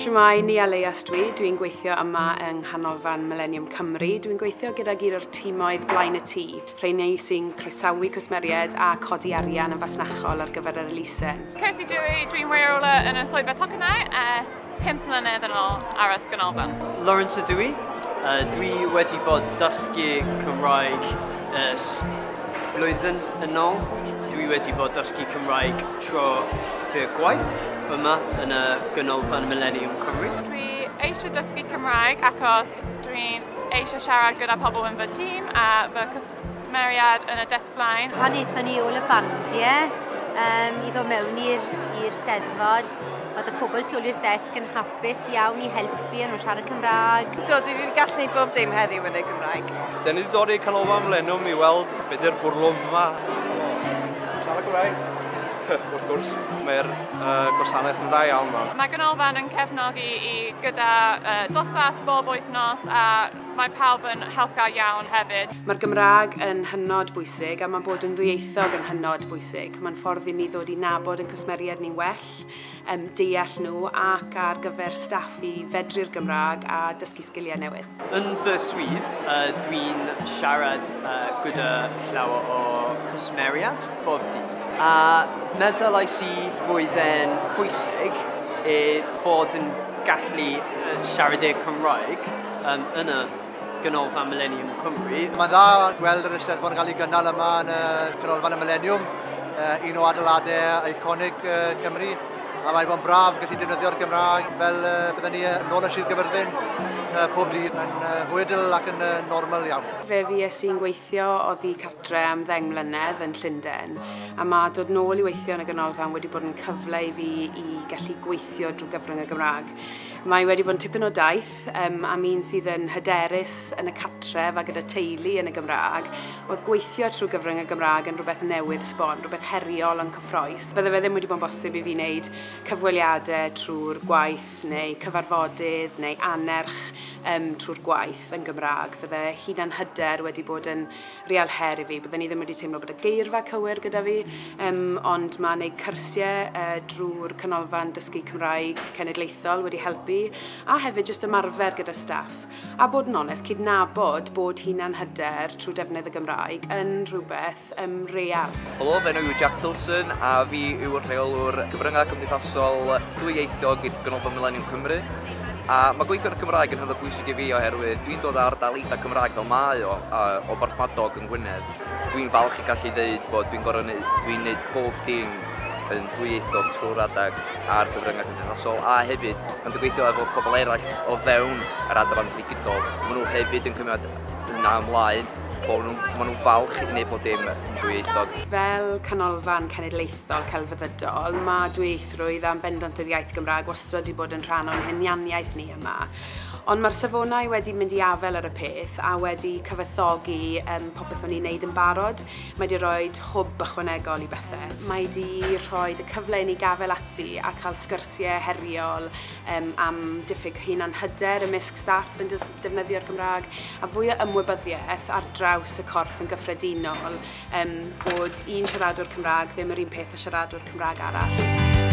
Shwmae, Nia Leias dwi. Dwi'n gweithio yma yng Nghanolfan Mileniwm Cymru. Dwi'n gweithio gydag un o'r timoedd blaen y tŷ, rheini sy'n croesawu cwsmeriaid a codi arian yn fasnachol ar gyfer yr elusen. Kirsty dwi, dwi'n rheoli yn y swyddfa tocynnau ers 5 mlynedd yn ôl ar y ganolfan. Lawrence ydw i. Dwi wedi bod dysgu Cymraeg ers blwyddyn yn ôl. Dwi wedi bod dysgu Cymraeg trwy fy gwaith yma yn y Ganolfan Mileniwm Cymru. Dwi eisiau dysgu Cymraeg achos dwi'n eisiau siarad gyda pobl yn fy tîm a fy cwsmeriad yn y desg blaen. Pan aethon ni ôl y bandiau i ddod mewn i'r Steddfod, oedd y pobl tu ôl i'r ddesg yn hapus iawn i helpu, o'n nhw'n siarad Cymraeg. Do, dwi wedi gallu gwneud bob dim heddiw yn y Gymraeg. Den ni wedi dod i Canolfan Mileniwm i weld beth yw'r bwrlwm yma. Siarad Cymraeg. Wrth gwrs, mae'r gwasanaeth yn dda iawn yma. Mae Ganolfan yn cefnogi i gyda dosbarth bob wythnos a mae pawb yn helpgar iawn hefyd. Mae'r Gymraeg yn hynod bwysig a mae bod yn ddwyieithog yn hynod bwysig. Mae'n ffordd i ni ddod i nabod yn cwsmeriaid ni'n well, deall nhw ac ar gyfer staff i fedru'r Gymraeg a dysgu sgiliau newydd. Yn fy swydd, dwi'n siarad gyda llawer o cwsmeriaid bob dydd. A meddylais i roedd e'n pwysig i bod yn gallu siarad y Cymraeg yn y Ganolfan Mileniwm Cymru. Mae'n dda gweld yr Eisteddfod yn cael ei gynnal yma yn y Canolfan y Mileniwm, un o adeiladau eiconig Cymru, a mae'n bod yn braf gallu defnyddio'r Gymraeg fel bydden ni nôl yn Sir Gaerfyrddin pob dydd yn hwyl ac yn normal iawn. Fe fues i'n gweithio oddi cartre am 10 mlynedd yn Llundain, a mae dod nôl i weithio yn y ganolfan wedi bod yn cyfle i fi i gallu gweithio drwy gyfrwng y Gymraeg. Mae wedi bod yn tipyn o daith, am un sydd yn hyderus yn y cartref a gyda teulu yn y Gymraeg. Oedd gweithio trwy gyfrwng y Gymraeg yn rhywbeth newydd sbon, rhywbeth heriol yn cyffrous. Bydde fe ddim wedi bod yn bosib i fi wneud cyfweliadau trwy'r gwaith neu cyfarfodydd neu anerch trwy'r gwaith yn Gymraeg. Fydde hunan hyder wedi bod yn real her i fi. Bydden ni ddim wedi teimlo bod y geirfa cywir gyda fi, ond mae wneud cyrsiau drwy'r Canolfan Dysgu Cymraeg Cenedlaethol wedi helpu, a hefyd jyst ymarfer gyda staff. A bod yn onest, cydnabod bod hunan hyder trwy defnydd y Gymraeg yn rhywbeth real. Helo, fy enw yw Jack Tilson a fi yw'r rheolwr cyfryngau cymdeithasol dwyieithog i'r Ganolfan Mileniwm Cymru. A mae gweithio yn y Cymraeg yn hynod bwysig i fi oherwydd dwi'n dod ar ardal eitha Cymraeg fel mae o Borthmadog yng Ngwynedd. Dwi'n falch i gallu dweud bod dwi'n gorfod dwi'n neud pob dim yn dwyieithog trwy'r adeg ar gyfryngau cymdeithasol, a hefyd pan dwi'n gweithio efo pobl eraill o fewn yr adran ddigidol, maen nhw hefyd yn cymryd hynna ymlaen, bod maen nhw'n falch i wneud pob dim yn dwyieithog. Fel canolfan cenedlaethol celfyddydol, mae dwyieithrwydd a'n bendant yr iaith Gymraeg wastad wedi bod yn rhan o'n hunianiaeth ni yma. Ond mae'r safonau wedi mynd i afael ar y peth a wedi cyfoethogi popeth o'n i'n neud yn barod. Mae wedi rhoi hwb ychwanegol i bethau. Mae wedi rhoi y cyfle i ni gafael ati a cael sgyrsiau heriol am diffyg hunan hyder ymysg staff yn defnyddio'r Gymraeg a fwy o ymwybyddiaeth ar draws y corff yn gyffredinol bod un siaradwr Cymraeg ddim yr un peth â siaradwr Cymraeg arall.